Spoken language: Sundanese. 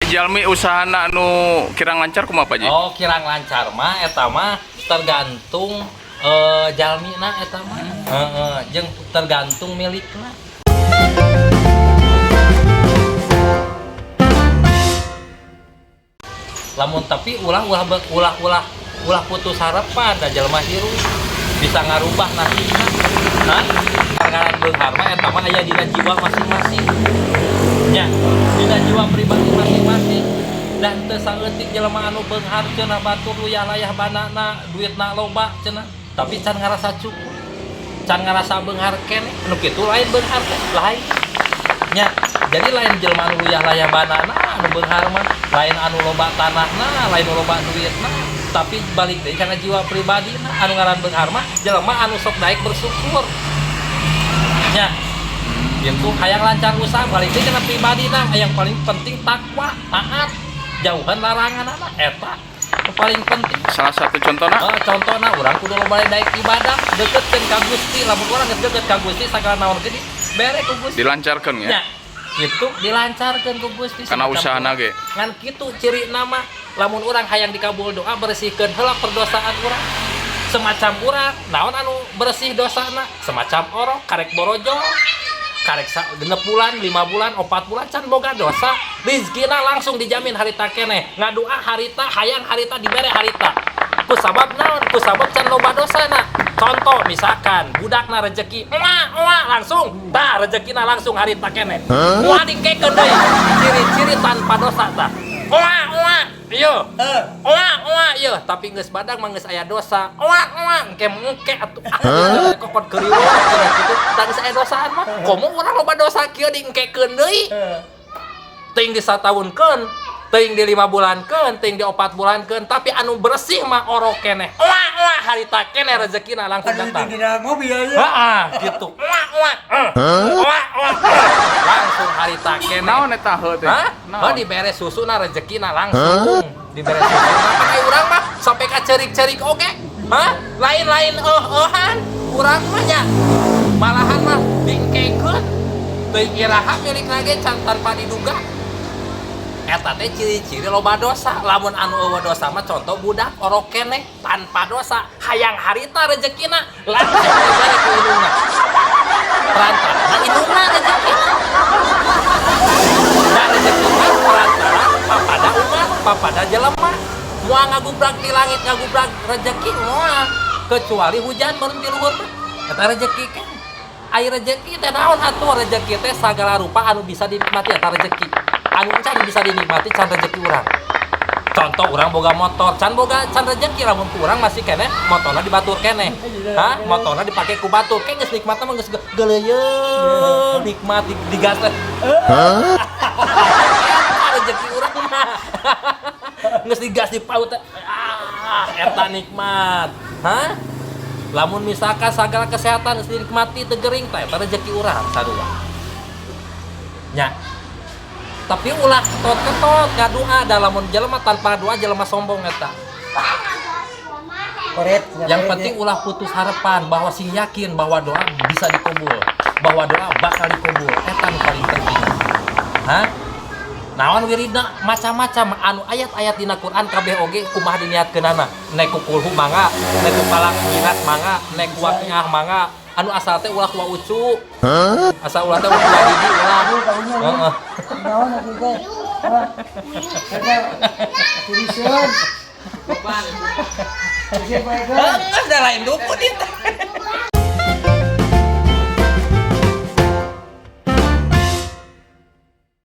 Jalmi usahana anu kirang lancar kumaha, Pak Ji? Oh, kirang lancar mah eta mah tergantung jalmina eta mah. Heeh, jeung tergantung milikna. Lamun tapi ulah ulah ulah ulah ulah putus harapan, da jelema hirup bisa ngarubah nasibna. Hah? Ngaran beunghar mah eta mah aya dina jiwa masing-masing. Nya, dina jiwa pribadi masing-masing. Dan teu saeutik jelema anu beunghar cenah, batur luyah-layah banana, duitna loba cenah, tapi can ngarasa cukup. Can ngarasa beunghar keneh. Anu kitu lain beunghar teh, lain. Nya, jadi lain jelema anu luyah-layah banana anu beunghar mah, lain anu loba tanahna, lain anu loba duitna, tapi balik deui kana jiwa pribadina. Anu ngaran beunghar mah jelema anu sok daek bersyukur. Nya, gitu. Hayang lancar usaha balik deui kana pribadina, yang paling penting takwa, taat, jauhan larangan anak eta nu paling penting. Salah satu contohna? Oh, contohna urang kudu loba daek ibadah, deketkeun ka Gusti. Lamun urang geus deket ka Gusti, sagala naon ge dibere ku Gusti. Dilancarkeun ya. Nya, gitu, dilancarkeun ku Gusti. Karena Semacam usahana itu. Ge. Ngan kitu ciri nama, lamun urang hayang dikabul doa, bersihkeun heula perdosaan urang. Semacam urang naon anu bersih dosana, semacam orok karek borojol, karek 6 bulan, 5 bulan, 4 bulan can boga dosa, rizkina langsung dijamin harita keneh. Ngadua harita, hayang harita, dibere harita. Ku sabab naon? Ku sabab can loba dosana. Contoh misalkan budakna rezeki oa oa langsung tah, rezekina langsung harita keneh, moal dingkekeun deui. Ciri-ciri tanpa dosa tah, oa oa ieu, oa oa ieu. Tapi geus badag mah geus aya dosa, oa oa engke mengke atuh, ah, kokot keuriweuh cenah kitu. Tah, geus aya dosaan mah, komo urang loba dosa kieu diengkekeun deui, teuing di sataunkeun, teuing di 5 bulankeun, teuing di 4 bulankeun. Tapi anu bersih mah orok keneh, oa oa harita keneh, rezekina langsung Aduh, datang. di dalam mobil ya. Heeh, gitu. Oa oa oa oa langsung harita keneh. Naon eta heuh teh? Hah? Naon? Oh, dibere susu na rezekina langsung. Dibere susu. Nah, kan urang mah sampai ka ceurik-ceurik oge. Hah? Lain-lain euh-euhan. Urang mah nya. Malahan mah dingkekeun. Teuing iraha milikna ge can tanpa diduga. Eta teh ciri-ciri loba dosa. Lamun anu euweuh dosa mah contoh budak orok keneh tanpa dosa, hayang harita rezekina langsung dibere ku indungna. Perantara indungna rezekina. Da rezeki mah perantara papada umat, papada jelema. Moal ngagubrak di langit, ngagubrak rezeki moal, kecuali hujan meureun ti luhur mah. Eta rezeki kan. Ai rezeki teh naon atuh? Rezeki teh sagala rupa anu bisa dinikmati eta rezeki. Anu can bisa dinikmati can rezeki urang. Contoh urang boga motor, can boga, can rezeki lamun ku urang masih keneh motorna dibatur keneh. Hah? Motorna dipake ku batur. Ke geus nikmatna mah geus geuleuyeung, nikmat di gas teh. Eta rezeki urang mah. Geus digas di paut teh. Ah, eta nikmat. Hah? Lamun misalkan segala kesehatan geus dinikmati teu gering teh, eta rezeki urang sarua. Nya. Tapi ulah ketot-ketot ngadoa, da lamun jelema tanpa doa jelema sombong eta. Koret. Yang penting ulah putus harapan, bahwa sing yakin bahwa doa bisa dikabul, bahwa doa bakal dikabul. Eta nu paling penting. Hah? Naon wiridna macam-macam, anu ayat-ayat dina Quran kabeh oge kumaha diniatkeunana. Nek ku kulhu mangga, nek ku falaq minas mangga, nek ku waqiah mangga. Anu asal teh ulah ku ucu. Asal ulah teh ulah ku gigi ulah. Heeh. Naon atuh teh? Hah? Eta tulisan. Tulisan paekan. Geus da lain dukun.